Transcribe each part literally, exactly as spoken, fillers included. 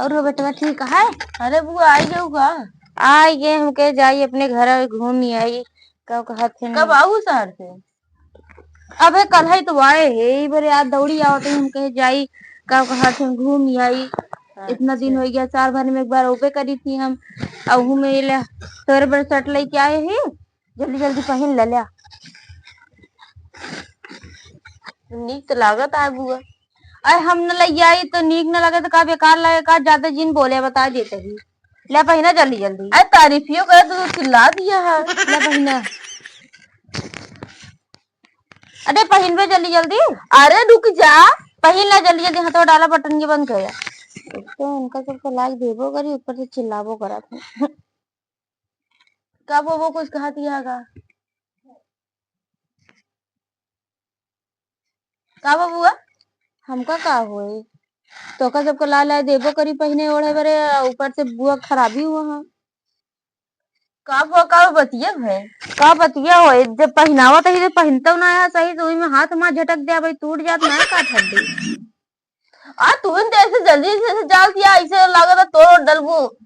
और हो बेटवा, ठीक है? अरे बुआ, आई गयो का? आई गए, हम कहे जाई अपने घर घूम आई। का कहत है? कब आऊ शहर से? अबे कल ही तो आए है, ई बरे आज दौड़ी आवत है, हम कहे जाई, का कहत है, घूम आई। अच्छा। इतना दिन हो गया, साल भर में एक बार ओबे करी थी हम। अब हूँ में ले तोरे बर शर्ट लेके आए ही, जल्दी जल्दी पहिन ले, ल्या। नीक तो लागत है बुआ। अरे हम न लई आई तो नीक न लगे तो का बेकार लगे का, ज्यादा जिन बोले बता देते ही। ले पहिना जल्दी जल्दी। अरे तारीफियो करे तो तू चिल्ला दिया है। ले पहिना। अरे पहिनबे जल्दी जल्दी। अरे रुक जा। पहिन ले जल्दी जल्दी, हाथवा डाला बटन के बंद कर। एक तो उनका सबको लाग देबो करी, ऊपर से चिल्लाबो करत है। का वो, वो कुछ कहत ही है का? का बा बुआ? हमका का होई? तोका सबके लाय लाय देबो करी पहिने ओढ़े बरे, आ ऊपर से बुआ खराबी हुआ है। का बुआ, का बतिया भे? का बतिया होई? जब पहिनावत ही तो पहिनतो ना है सही, तो ओइमे हाथ मा झटक दे भाई, टूट जात ना है का हड्डी। आ तू इन ऐसे जल्दी से, से जाल दिया, ऐसे लागत है तोड़ डलबू।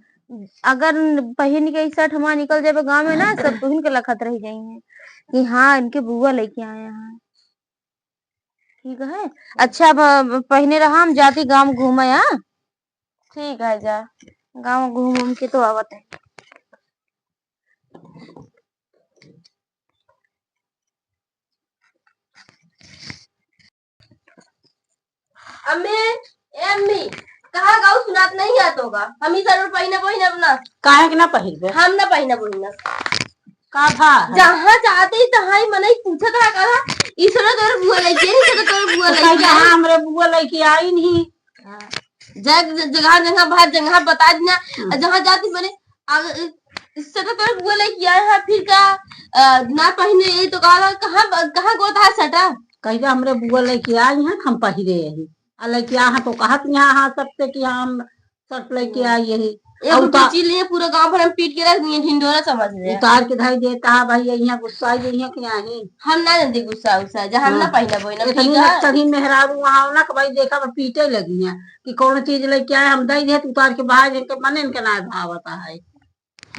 अगर पहिन के ई शर्ट हमार निकल जाबे गाँव में ना, सब तुहिन के लखत रह जाइए कि हाँ, इनके बुआ लेके आए हैं। ठीक है, अच्छा, अब, अब पहिने रहा, हम जाती गाँव घूमे, हाँ? ठीक है, जा। गाँव घूम घूम के तो आवत है। अम्मी, ए अम्मी, कहाँ गाऊ सुनात नहीं है तो का? हम ही जरूर पहिना पहिना अपना। काहे के ना पहिरबे? हम ना पहिना पहिना। का भा? जहाँ जाते ही तहाँ ही मनई पूछत रहा, कहा, "ई सरा तोर बुआ लइके, ई सरा तोर बुआ तो लइके कही, "हाँ, आई।" हमरे बुआ लइके आई नहीं।" हाँ। जग-, जगह, जगह, बाहर जगह बता दिया। हम्म। और जहाँ जाती बने, अगर इस सरा तोर बुआ लइके आए हैं, फिर का, अ, ना पहिने, यही तो कहा, "कहाँ ब-, कहाँ गोता है सटा?" कही जा, "हमरे बुआ लइके आई हैं, हम पहिरे यही।" आ लइके आ हैं तो कहत यहाँ, हाँ, सबसे कि हाँ, हम शर्ट लइके हम्म। आई यही। एगो और उता-, बिची लिए पूरा गाँव भर में पीट के रख दिए, ढिंढोरा समझ ले। उतार के धई देता है भाई, यहाँ गुस्सा आई है कि नहीं? हम ना जल्दी गुस्सा उस्सा, जा हम ना हाँ। पहिना बोइना, इतनी ठीक है? नक्सली मेहरारू वहाँ ना कि भाई देखा, अब पीटे लगी हैं कि कौन चीज लइके आए, हम दई दे, उतार के बाहर इनके मन इनके ना भावता है।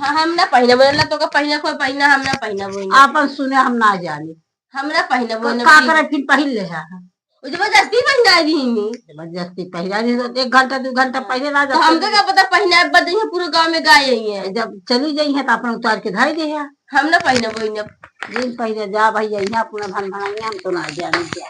हाँ, हम ना पहिना बोइना, तो का पहिना कोई पहिना, हम ना पहिना बोइना। आपन सुने हम ना जानी। हम ना पहिना तो बोइना, का ठीक। करे फिर पहिन ले है। वो जबरदस्ती पहिना दी हमी। जबरदस्ती पहिना दी तो एक घंटा, दो घंटा हाँ। पहिले ना तो जाते हमका रहे। का पता पहिना बद यहाँ पूरा गाँव में गाय आई है। जब चली जाई है तो अपन उतार के धाई दे है। हम ना पहिना बोइना। जिन पहिने जा भैया, यहाँ अपना भन भनाइया, हम तो ना जानी क्या।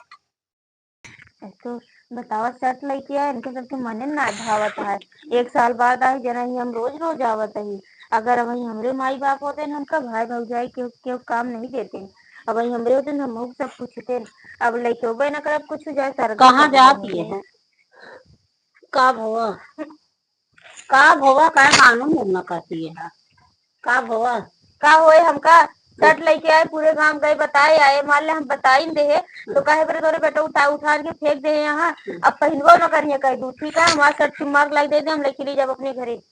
एक तो बतावा, शर्ट लइके आए, इनके सबके मने ना भावत है। एक साल बाद आए, जना ही हम रोज रोज आवत ही। अगर वही हमरे माई बाप होते न, हमका भाई भौजाई के, के काम नहीं देते। अब वही हमरे होते न, हम सब पूछते न। अब लइके होबे ना करब कुछ, जाए सरकार कहाँ के जात बने ये में। है? का भवा? का भवा, का मालूम ना करती है? का भवा? का होए हमका? शर्ट लइके आए, पूरे गांव गए बताए आए, मान ले हम बताई न देहे, तो हम्म। कहे बरे तोरे बेटा उठा, उठार के फेंक दे यहाँ, हम्म। अब पहिनबो न करिए कह दू, ठीक है, हमारा शर्ट चुम्मा के लाई दे दे, हम लइके ले जाब अपने घरे,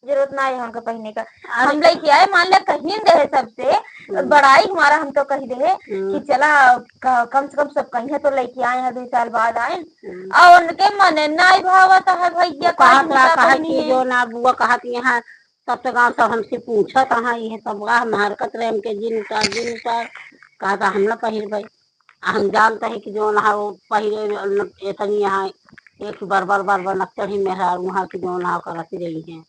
जरूरत ना है हमका पहिने का। अरे। हम लइके आए, मान ले कहीं देहे सबसे, हम्म। बड़ाई हमारा हम तो कही देहे हम्म। कि चला, क-, कम से कम सब कहीं तो लइके आए हैं, दो साल बाद आए, हम्म। और उनके मने ना भावत है भैया, वो कहा कहीं था, का कहा पहिनी कि है। जो ना बुआ कहत यहाँ, तब तो गाँव सब हमसे पूछत, "हाँ, ये सब का हम हरकत रहे, हमके जिन उतार, जिन उतार।" कहा था, "हम ना पहिरबे।" आ हम जानते हैं कि जौन हा वो पहिरे न-, एतनी यहाँ एक बरबर, बरबर नक्चढ़ी मेहरारू वहाँ की जौन हा करत रही हैं।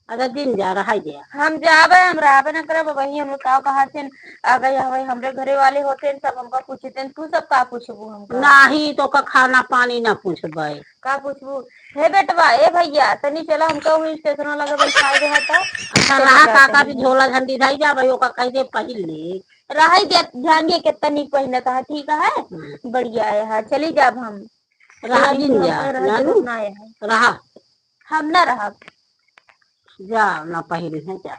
अगर जिन जा रहा है जे। हम जाबे, हम रहबे न करब, वही हम का कहा थे, अगर यहाँ वही हमरे घरे वाले होते हैं, सब हमका पूछते हैं, "तू सब का पूछबू हमका?" नाही, तो का खाना पानी ना पूछबे। का पूछबू? हे बेटवा, ए भैया, तनी चला हमका वही स्टेशन लगे बैठाई दे हटा। अच्छा, चला रहा जाते काका हैं। भी झोला झंडी धई जा भाई, ओका कह दे पहिर ले। रहा ही दे, ध्यान दे कितना नीक पहिनत है, ठीक है? हम्म। बढ़िया है, हाँ, चली जाब हम। रहा लेकिन जिन जा, हमका रहा जानू? जरूरत ना है। रहा। हम ना रहब। जा, ना पहिरी है, जा।